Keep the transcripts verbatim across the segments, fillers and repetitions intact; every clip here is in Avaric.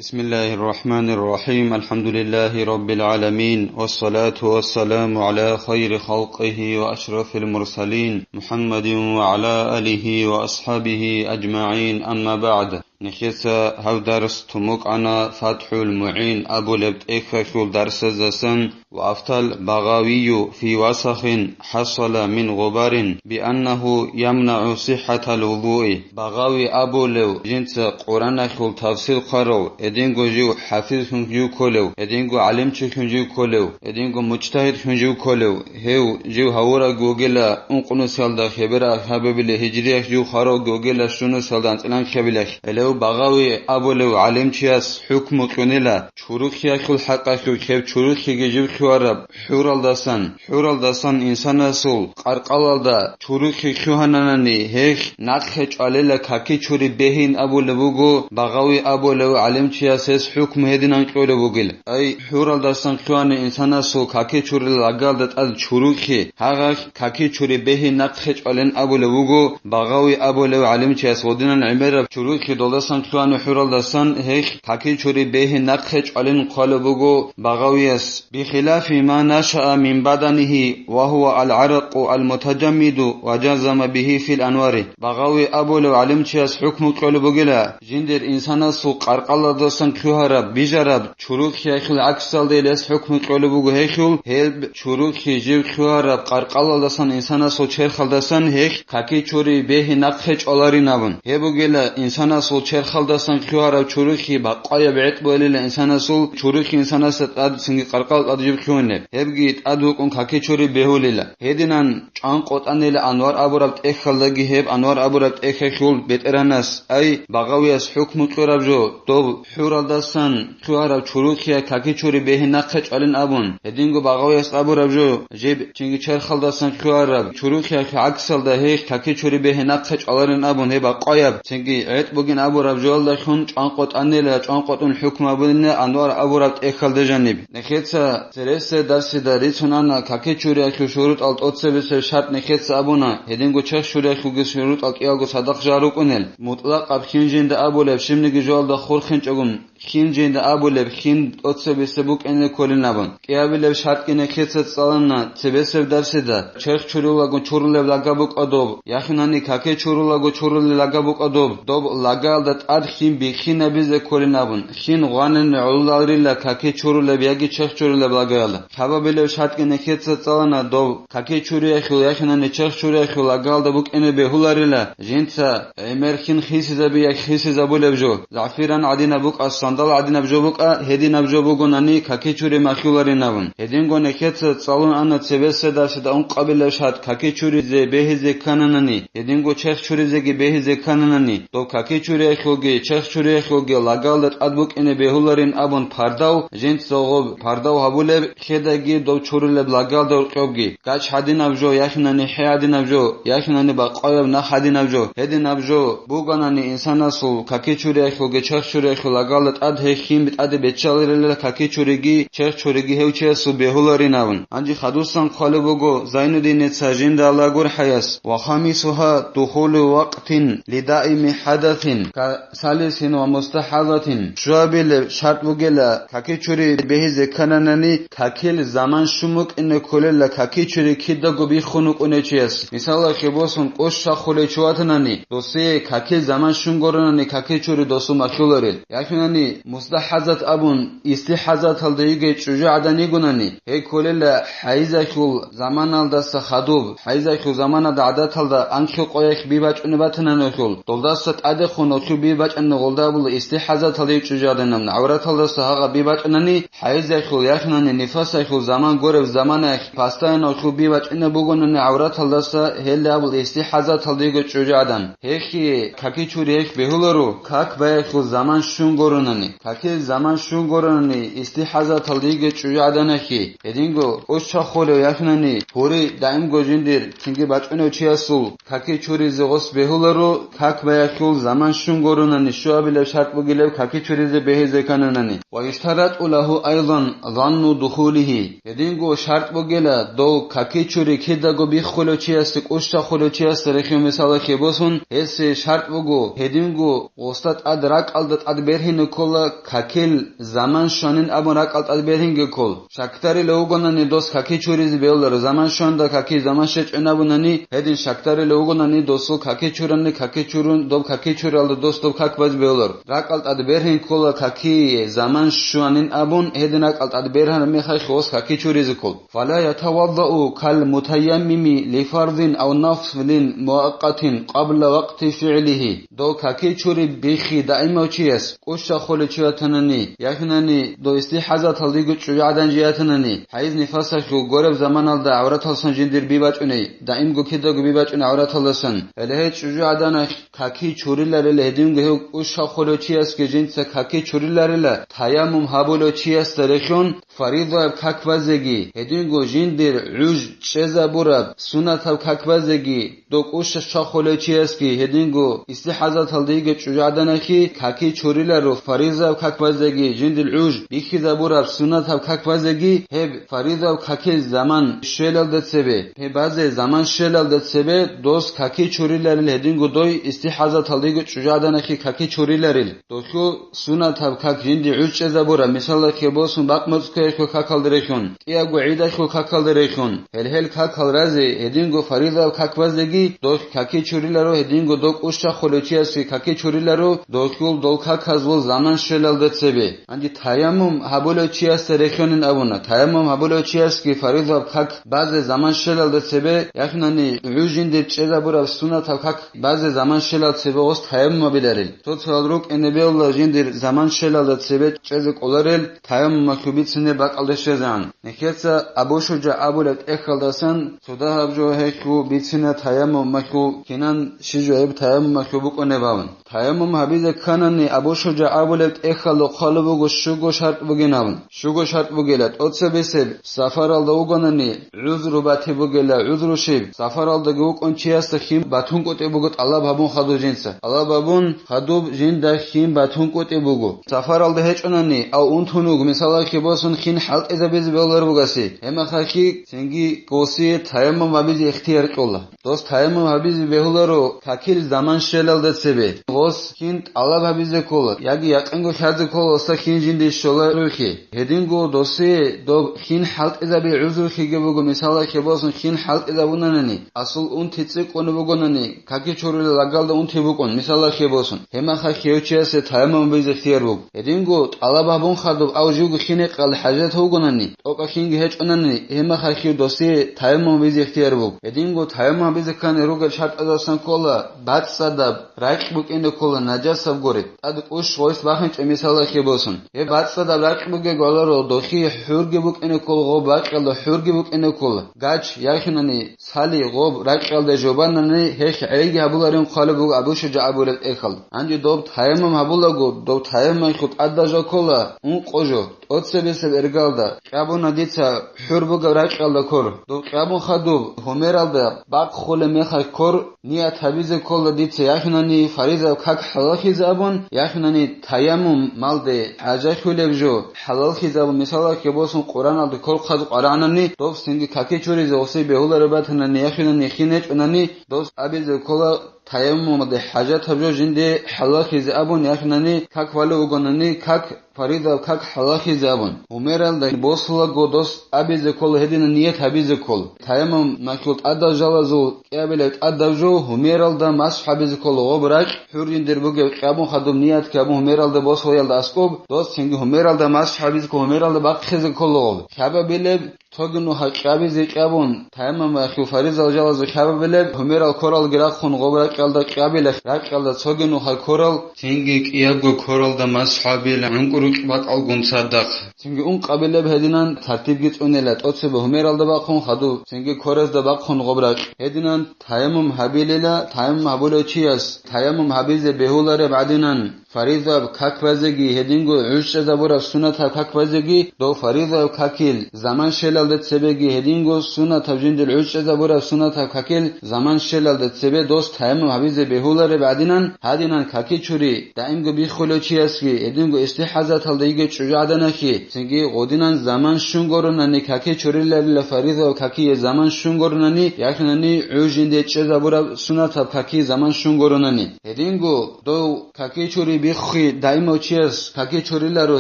بسم الله الرحمن الرحيم. الحمد لله رب العالمين. والصلاة والسلام على خير خلقه وأشرف المرسلين محمد وعلى آله وأصحابه أجمعين. أما بعد. Нехеца гьав дарс тумукъана ФатхӀул МугӀин абулеб тӀехьалъул дарсаздасан ва афтал Багъавию фи васахин хӀасала мин гъубарин бианнаху ямнагӀу сиххӀатал вузуи. Багъави абулев жинца Къураналъул тавсир хъарав, гьединго жив хӀафизлъун жив кколев, гьединго гӀалимчилъун жив кколев, гьединго мужтагьидлъун жив кколев, гьев жив гьавураб вугила ункънусиялда хебераб хабабиле гьижриялъ жив хварав вугила щунусиялда анцӀила хабилалъ. Гьелев Багъави абулев гӀалимчияс хӀукму кьунила чурухиялъул хӀакъалъулъ, гьев чурухиги жив хъуараб хӀуралдасан, хӀуралдасан инсанасул къаркъалалда чурухи хъугьананани, гьелъ нахъе чӀвалела каки чури бегьин абулеб буго Багъави абулев гӀалимчияс, гьес хӀукму гьединан кьолеб бугел. Ай, хӀуралдасан хъугьани инсанасул каки чурил лагалда тӀад чурухи, гьагъалъ каки чури бегьи нахъе чӀвалин абулеб буго Багъави абулев гӀалимчияс. Гъодинан гӀемераб чурухи долдасан хъугьани хӀуралдасан гьелъ каки чури бегьи нахъе чӀвалин хъвалеб буго Багъавияс. بخلاف ما نشأ من بدنه وهو العرق المتجمد وجزم به في الأنوار. Багъави абулев гӀалимчияс хӀукму кьолеб бугила, жиндир инсанасул къаркъалалдасан хъугьараб, бижараб чурухиялъул гӀаксалда гьес хӀукму кьолеб буго гьелъул, гьеб чурухи жив хъугьараб къаркъалалдасан инсанасул черхалдасан гьелъ каки чури бегьи нахъе чӀваларин абун. Гьеб бугила инсанасул черхалдасан хъугьараб чурухи бакъваяб гӀетӀ бугилила инсанасул чурухи инсанасда тӀад цинги къаркъал тӀад жиб хъугьунеб. Гьебги тӀад вукӀун каки чури бегьулила. Гьединан чӀванкъотӀанила Анвар абураб тӀехьалдаги гьеб Анвар абураб тӀехьалъул бетӀергьанас, ай, Багъавияс хӀукму кьураб жо, доб хӀуралдасан хъугьараб чурухияй каки чури бегьи нахъе чӀвалин абун, гьединго Багъавияс абураб жо, жиб чинги черхалдасан хъугьараб чурухиялъул гӀаксалда гьелъ каки чури бегьи нахъе чӀваларин абун, гьеб бакъваяб, цинги гӀетӀ бугин абураб жоялдалъун чӀванкъотӀанила, чӀванкъотӀун хӀукму гьабунила Анвар абураб тӀехьалда жаниб. Нехеца цересел дарсида рицун ана каки чуриялъул шурутӀал тӀоцебесеб шартӀ нехеца абуна, гьединго черх чуриялъулги шурутӀал кӀиялго цадахъ жал рукӀунел. МутӀлакъаб хин жинда абулеб, щибниги жоялда хурхинчӀогун, хин жинда абулеб, хин тӀоцебесеб букӀине кколин абун. КӀиабилеб шартӀги нехеца цӀалана цебесеб дарсида, черх чурулаго чурулеб лага букӀа доб, яхинани каки чурулаго чурулеб лага букӀа доб, доб лагаялда тӀад хин биххинабизе кколин абун, хин гъванани гӀоларила каки чурулеб яги черх чурулеб лагаялда. Хабабилев шартӀги нехеца цӀалана доб, каки чуриялъул яхинани черх чуриялъул лагаялда букӀине бегьуларила, жинца гӀемер хин хисизаби я хисизабулеб жо, загӀфиран гӀадинаб букӀа, сандал гӀадинаб жо букӀа, гьединаб жо бугонани каки чури махьуларин абун. Гьединго нехеца цӀалун ана цебесеб дарсида ункъабилеб шартӀ каки чуризе бегьизе ккананани, гьединго черх чуризеги бегьизе ккананани, доб каки чуриялъулги черх чуриялъулги лагалда тӀад букӀине бегьуларин абун пардав, жинца гъоб пардав гьабулеб, хедаги доб чурулеб лагалда рукъобги, гач гьадинаб жо, яхинани хӀи гьадинаб жо, яхинани бакъваяб нах гьадинаб жо, гьединаб жо бугонани инсанасул каки чуриялъулги черх чуриялъул лагалда тӀад гьей хин тӀаде беччаларила каки чуриги черх чуриги гьев чиясул бегьуларин абун. Гьанже хадусан хъвалеб буго Зайнуддиница жинда Аллагь гурхӀаяс: وخامسها دخول وقت لدائم حدث كثالث ومستحاضة. Щуабилеб шартӀ бугела, каки чури бегьизе ккананани, какил заман щун букӀине кколела, каки чури кидаго биххун вукӀунев чияс. Мисалалъе босун, кӀущ чвахулев чи ватанани, досие какил заман щун гуронани каки чури досу махьуларел. Яхинани, мустахӀазат абун, истихӀазаталда йигей чӀужугӀадан йигонани, гьей кколела хӀайзахьул заманалдаса хадуб, хӀайзахьул заманада гӀадаталда анлъго къоялъ би бачӀунеб батананухьул, долдаса тӀадехун нухьул би бачӀанни гъолда абула истихӀазаталда йигей чӀужугӀаданаб, гӀавраталдаса гьагъа би бачӀунани, хӀайзахьул, яхинани нифасахьул заман гуреб заманаялъ, постоянно нухьул би бачӀунеб бугонани гӀавраталдаса, гьелда абула истихӀазаталда йигей чӀужугӀадан. Гьехие каки чури гьелъ бегьуларо, как баяхьул заман щун гуронани. Какил заман щун гуронани, истихӀазаталда йигей чӀужугӀаданахьи, гьединго кӀущ чвахулев яхинани, гьури даимго жиндир цинги бачӀунев чиясул каки чуризе гъос бегьуларо, как баяхьул заман щун гуронани, щуабилеб шартӀ бугилеб каки чуризе бегьизе ккананани. ويشترط له أيضا ظن دخوله. Гьединго шартӀ бугела, дов каки чури кидаго биххулев чиясе, кӀущ чвахулев чиясе рехив мисалалъе босун, гьесие шартӀ буго, гьединго гъосда тӀад ракӀалда тӀад бергьине ккола какил заман щванин абун ракӀал тӀад бергьинги ккол. Щакдарила вугонани дос каки чуризе бегьуларо, заман щванда каки заман щвечӀин абунани, гьедин щакдарила вугонани досул каки чурани, каки чурун, доб каки чуралда дос доб как базе бегьуларо. РакӀал тӀад бергьин ккола какие заман щванин абун, гьедин ракӀал тӀад бергьараб мехалъ хос каки чуризе ккол. فلا يتوضأ كالمتيمم لفرض أو نفل مؤقت قبل وقت فعله. Дов каки чури биххи даимав чияс, кӀуща холев чи ватанани, яхинани дов истихӀазаталдего чӀужугӀадан жи ятанани, хӀайз-нифасалъул гореб заманалда гӀавраталсан жиндир бибачӀуней, даимго кидаго бибачӀуней гӀавраталдасан, гьеле гьей чӀужугӀаданалъ каки чуриларила, гьединго гьев кӀуща холев чиясги жинца каки чуриларила, таяммум гьабулев чиясда рехьун, фаризаяб как базеги, гьединго жиндир гӀуж чӀезабураб сунатаб как базеги, докӀуша щвахулев чиясги, гьединго истихӀазаталда йигей чӀужугӀаданахъе каки чуриларо, фаризаяб как базеги, жиндир гӀуж бихьизабураб сунатаб как базеги, гьеб фаризаяб какил заман щвелалда цебе, гьеб базе заман щвелалда цебе дос каки чуриларил, гьединго дой истихӀазаталда йигей чӀужугӀаданахъе каки чуриларил. Дохьул сунатаб как жинди гӀуж чӀезабураб, мисалда, хебосун бакъ моцӀ кквеялъул какалда рехьун, кӀиябго гӀидалъул какалда рехьун, гьел-гьел какал разе, гьединго фаризаяб как базеги дохь каки чуриларо, гьединго докӀуш чахулев чиясги каки чуриларо, дохьул дол каказул заман щвелалда цебе. Гьанже таяммум гьабулев чиясда рехьунин абуна, таяммум гьабулев чиясги фаризаяб как базе заман щвелалда цебе, яхинани гӀуж жиндир чӀезабураб сунатаб как базе заман щвелал цебе гъос таяммум гьабиларил. Цо-цоял рукӀине бегьула жиндир заман щвелалда цебе чӀезе кӀоларел, таяммумалъул бицине бакӀалде щвезегӀан. Нехеца Абу ШужагӀ абулеб тӀехьалдасан цо дагьаб жо гьелъул бицина таяммумалъул кинан щиб жо гьеб таяммумалъул букӀунеб абун. Таяммум гьабизе кканани, Абу ШужагӀ абулеб тӀехьалда хъвалеб буго щуго шартӀ бугин абун. Щуго шартӀ бугила, тӀоцебесеб сафаралда вугонани, гӀузру батиб бугила, гӀузру щиб, сафаралдаги вукӀун чиясда хин батун кӀутӀи буго тӀалаб гьабун хадуб жинца. ТӀалаб гьабун хадуб жинда хин батун кӀутӀи буго. Сафаралда гьечӀонани, ав унтун вуго, мисалалъе босун, хин хӀалтӀизабизе бегьулар бугаси, гьебмехалъги цинги гъосие таяммум гьабизе ихтияр кьола. Дос таяммум гьабизе бегьуларо какил заман щвелалда цебе. Гъос хин тӀалаб гьабизе ккола, яги якъинго лъазе ккола гъосда хин жинде щоларухъе. Гьединго досие доб хин хӀалтӀизаби гӀузрухъеги буго, мисалалъе босун, хин хӀалтӀизабунанани, асул унти цӀикӀкӀунеб бугонани, каки чурулел лагалда унти букӀун, мисалалъе босун, гьебмехалъ гьев чиясе таяммум гьабизе ихтияр буго. Гьединго тӀалаб гьабун хадуб ав живго хин гьекъал хӀажат вугонани, тӀокӀаб хинги гьечӀонани, гьебмехалъ досие таяммум гьабизе ихтияр буго. Гьединго таяммум гьабизе ккани ругел шартӀазасан ккола бацӀцӀадаб ракь букӀине ккола, нажасаб гуреб, тӀад кӀущ гъойс бахинчӀеб, мисалалъе босун. Гьеб бацӀцӀадаб ракь бугеб гӀоларо дохие хӀурги букӀине ккола, гъоб ракьалда хӀурги букӀине ккола, гач, яхинани, цали гъоб ракьалда жобанани, гьелъ гӀейги гьабуларин хъвалеб буго Абу ШужагӀ абулеб тӀехьалда. Гьанже доб таяммум гьабулаго, доб таяммумалъул тӀадаб жо ккола ункъо жо, тӀоцебесеб иргалда, кьабуна дица хӀур бугеб ракьалда ккор. Доб кьабун хадуб гьумералда бакъ холеб мехалъ ккор, ният гьабизе ккола дица яхинани фаризаяб как хӀалалхизе абун, яхинани таяммумалде хӀажахьулеб жо хӀалалхизе абун, мисалалъе босун, Къураналда ккол хъваз къварагӀанани, доб цинги каки чуризе гъосие бегьулареб батанани, яхинани хин гьечӀонани, дос абизе ккола таяммумалде хӀажатаб жо жинде хӀалалхизе абун, яхинани как валев вугонани, как фаридаб как хӀалалхизе абун. Гьумералда босулаго дос абизе ккола, гьединаб ният гьабизе ккола. Таяммумалъул тӀадаб жалазул кӀиабилеб тӀадаб жо гьумералда масхӀ гьабизе ккола гъоб ракь, хӀур жиндир бугеб кьабун хадуб ният кьабун гьумералда босулалда аскӀоб, дос цинги гьумералда масхӀ гьабизе ккола, гьумералда бахъизе ккола гъоб. Кьабабилеб Цоги нугьа кьабизе кьабун, таяммумалъул фаризал жалазул кьабабилеб гьумерал коралги рахъун гъоб ракьалда кьабила, ракьалда цоги нугьа корал, цинги кӀиябго коралда масхӀабил гӀункӀрукь бакӀалгун цадахъ. Цинги ункъабилеб гьединан тартибги цӀунила, тӀоцебе гьумералда бахъун хадуб, цинги корезда бахъун гъоб ракь. Гьединан таяммум гьабилила, таяммум гьабулев чияс таяммум гьабизе бегьулареб гӀадинан. Фаризаб как базеги, гьединго гӀуж чӀезабураб сунатаб как базеги, дов фаризаб какил заман щелалда цебеги, гьединго сунатаб жиндир гӀуж чӀезабураб сунатаб какил заман щелалда цебе дос таяммум гьабизе бегьулареб гӀадинан, гьадинан каки чури даимго биххулев чиясги, гьединго истихӀазаталда йигей чӀужугӀаданахъе, цинги гъодинан заман щун гуронани каки чуриларила, фаризаб какие заман щун гуронани, яхинани гӀуж жинде чӀезабураб сунатаб какие заман щун гуронани. Гьединго дов каки чури биххи даимав чияс каки чуриларо,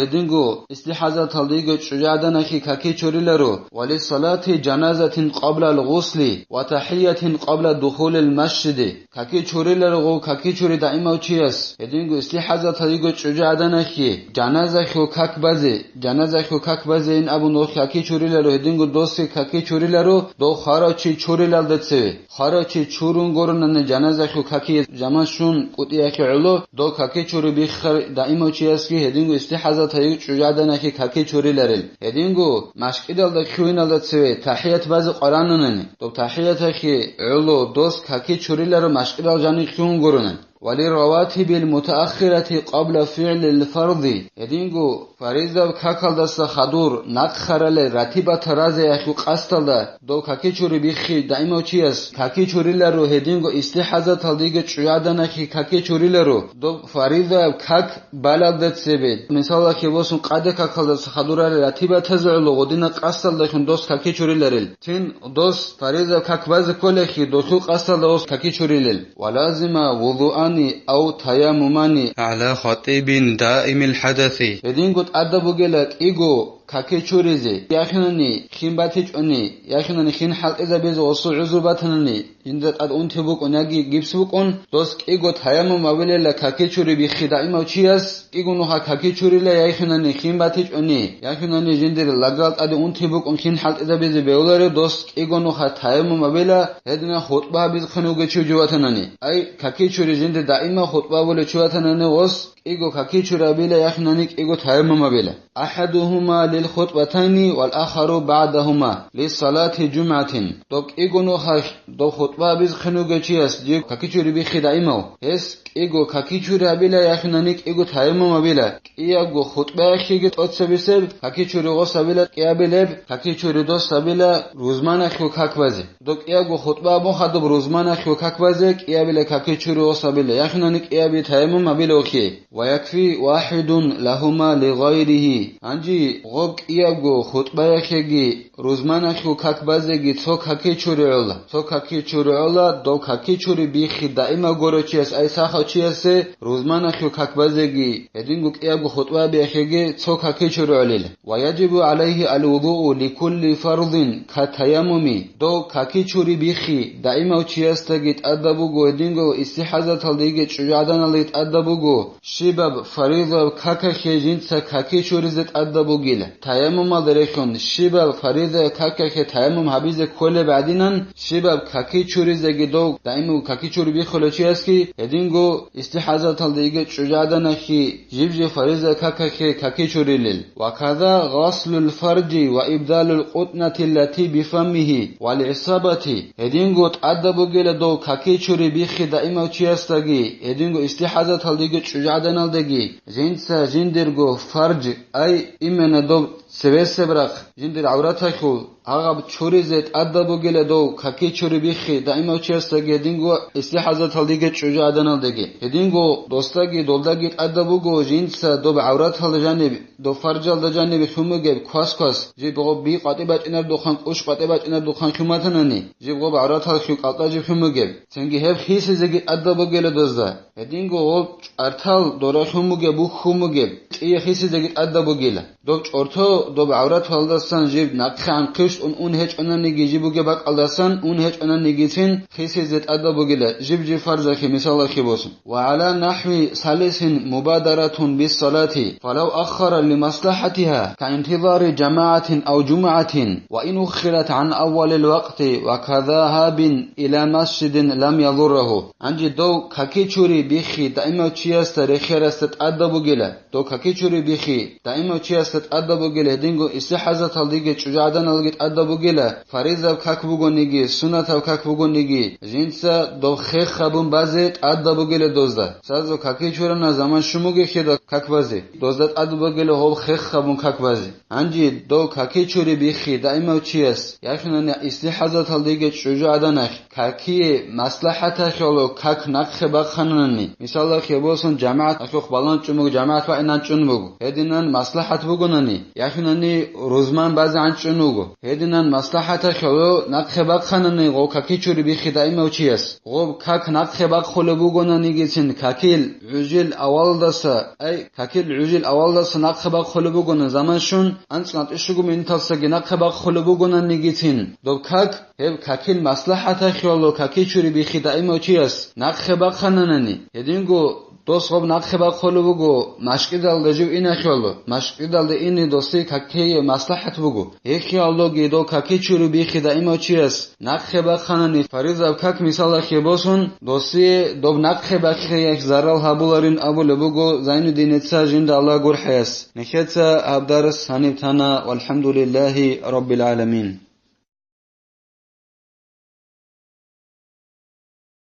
гьединго истихӀазаталда йиго чӀужугӀаданахъе каки чуриларо, ва лиссалати жаназатин къаблал гъусли ва тахӀиятин къабла духулил масжиди. Каки чуриларого каки чури даимав чияс, гьединго истихӀазатал йиго чӀужугӀаданахъе, жаназахъе как базе, жаназахъе как базейин абун дос каки чуриларо, гьединго досги каки чуриларо, дов хварав чи чурилалда цеве. Хварав чи чурун гуронани жаназахъе какие заман щун кӀутӀиялъе гӀоло, дов каки чури биххар даимав чиясги гьединго истихӀазатал йиго чӀужугӀаданахъе каки чуриларел. Гьединго машкӀидалда хьуиналда цеве тахӀият базе къварананани, доб тахӀиятахъе гӀоло дос каки чуриларо машкӀидал жанив хьун гуронан. Ва лирраватибил мутааххирати къабла фигӀлил фарзи, гьединго фаризаб какалдаса хадур нахъаралел ратибатал разеяхъе къасдалда дов каки чури биххи даимав чияс каки чуриларо, гьединго истихӀазаталда йиго чӀужугӀаданахъе каки чуриларо, доб фаризаб как балалда цебе, мисалалъе босун, къаде какалдаса хадурарел ратибатазе гӀоло гъодина къасдалдалъун дос каки чуриларел. Цин дос фаризаб как базе кколехъе, досул къасдалда дос каки чурилел. Ва лазима вузуани ав таяммумани гӀала хатибин даимил хӀадаси. Гьединго тӀадаб бугела кӀиго каки чуризе, яхинани хин батичӀони, яхинани хин хӀалтӀизабизе гъосул гӀузру батанани, жинда тӀад унти букӀун яги гипс букӀун, дос кӀиго таяммум абилела каки чури биххи даимав чияс, кӀиго нуха каки чурила, яхинани хин батичӀони, яхинани жиндир лаграл тӀаде унти букӀун хин хӀалтӀизабизе бегьуларев дос кӀиго нуха таяммум абила, гьедина хутӀба гьабизехъин вугев чи ватанани. Ай, каки чури жинда даимав хутӀба абулев чи ватанани гъос, кӀиго каки чури абила, яхинани кӀиго таяммум абила. Ахадухума лил хутӀбатайни вал ахару багӀдахума лиссалати жумгӀатин. Доб кӀиго нухалъ доб хутӀба гьабизехъин вугев чияс жиб каки чури биххи даимав, гьес кӀиго каки чури абила, яхинани кӀиго таяммум абила. КӀиябго хутӀбаялъеги тӀоцебесеб каки чури гъос абила, кӀиабилеб каки чури дос абила рузманалъул как базе. Доб кӀиябго хутӀба абун хадуб рузманалъул как базе кӀиабила каки чури гъос абила, яхинани кӀиаби таяммум абила ухье. Ва якфи вахидун лагьума лигъайригьи. Гьанже гъоб кӀиябго хутӀбаялъеги рузманалъул как базеги цо каки чури гӀола. Цо каки чури гӀола, дов каки чури биххи даимав гурев чияс, ай сахав чиясе рузманалъул как базеги, гьединго кӀиябго хутӀба абиялъеги цо каки чури гӀолила. Ва яжибу гӀалайгьи алвудуу ликулли фарзин ка таяммуми. Дов каки чури биххи даимав чиясдаги тӀадаб буго, гьединго истихӀазаталда йиго чӀужугӀаданалдаги тӀадаб буго, щибаб фаризаб какалъе жинца каки чуризе тӀадаб бугила. Таяммумалда рехун, щибаб фаризаб какалъе таяммум гьабизе кколеб гӀадинан, щибаб каки чуризеги дов даимав каки чури биххулев чиясги, гьединго истихӀазаталда йиго чӀужугӀаданахъе жиб-жиб фаризаб какалъе каки чурилел. Ва каза гъаслул фаржи ва ибдалул къутӀнати лати бифаммигьи вал гӀисабати. Гьединго тӀадаб бугела дов каки чури биххи даимав чиясдаги, гьединго истихӀазаталда йиго чӀужугӀаданалдаги, жинца жиндирго фарж, ай, имена доб цевесеб рахъ, жиндир гӀавраталъул, гьагъаб чуризе тӀадаб бугела дов каки чури биххи даимав чиясдаги, гьединго истихӀазаталда йиго чӀужугӀаданалдаги. Гьединго досдаги долдаги тӀадаб буго жинца доб гӀавратал жаниб, доб фаржалда жаниб хьун бугеб квас-квас, жиб гъоб би къватӀибачӀинардухъан, кӀущ къватӀибачӀинардухъан хьун батанани, жиб гъоб гӀавратал хьул кӀалтӀа жиб хьун бугеб. Цинги гьеб хисизеги тӀадаб бугела дозда. Гьединго гъоб чӀвартал дора хьун бугеб, бухь хьун бугеб, кӀие хисизеги тӀадаб бугела. Доб чӀорто, доб гӀавраталдасан жиб нахъе гӀанхъищун ун гьечӀонаниги, жиб бугеб бакӀалдасан ун гьечӀонанигицин хисизе тӀадаб бугела, жиб-жиб фарзахъе, мисалалъе босун. Ва гӀала нахӀви салисин мубадаратун биссалати, фалав аххара лимаслахӀатиха, каинтизари жамагӀатин ав жумгӀатин, ва ин уххират гӀан аввалил вакъти ва каза гьабин ила масжидин лам язуррагьу. Гьанже дов каки чури биххи даимав чиясда рехерасда тӀадаб бугела. Дов каки чури биххи даимав чиясда тӀадаб бугел гьединго истихӀазаталда йиго чӀужугӀаданалги тӀадаб бугела, фаризаб как бугониги, суннатаб как бугониги, жинца дов хех гьабун базе тӀадаб бугела дозда. Цазул каки чурана заман щун бугехъе дов как базе, дозда тӀадаб бугела гьоб хех гьабун как базе. Гьанже дов каки чури биххи даимав чияс, яхинани истихӀазаталда йиго чӀужугӀаданахъ, какие маслахӀаталъулъ как нахъе бахъанани, мисалалъе босун, жамагӀат ахӀухъ баланчӀун буго, жамагӀат баинанчӀун буго. Гьединан маслахӀат бугонани, яхинани рузман базегӀанчӀун вуго. Гьединан маслахӀаталъе гьев нахъе бахъанани гъов какичури бихи даимав чияс. Гъоб как нахъе бахъулеб бугонанигицин какил гӀужил авалдаса, ай, какил гӀужил авалдаса нахъе бахъулеб бугонан заман щун, анцӀ-, анцӀишугу минуталсаги нахъе бахъулеб бугонанигицин, доб как, гьеб какил маслахӀаталъе гьев какичури бихи даимав чияс нахъе бахъананани, гьединго дос гъоб нахъе бахъулеб буго, машкӀидалда жив инехъе гьев, машкӀидалда ине досие какие маслахӀат буго. Гьехиялдоги дов какичури бихи даимав чияс нахъе бахъанани, фаризаб как мисалалъе босун, досие доб нахъе бахъиялъ зарал гьабуларин абулеб буго Зайнуддиница, жинда Аллагь гурхӀаяс. Нехеца гьаб дарс гьаниб тана, валхӀамдулиллагьи раббил гӀаламин.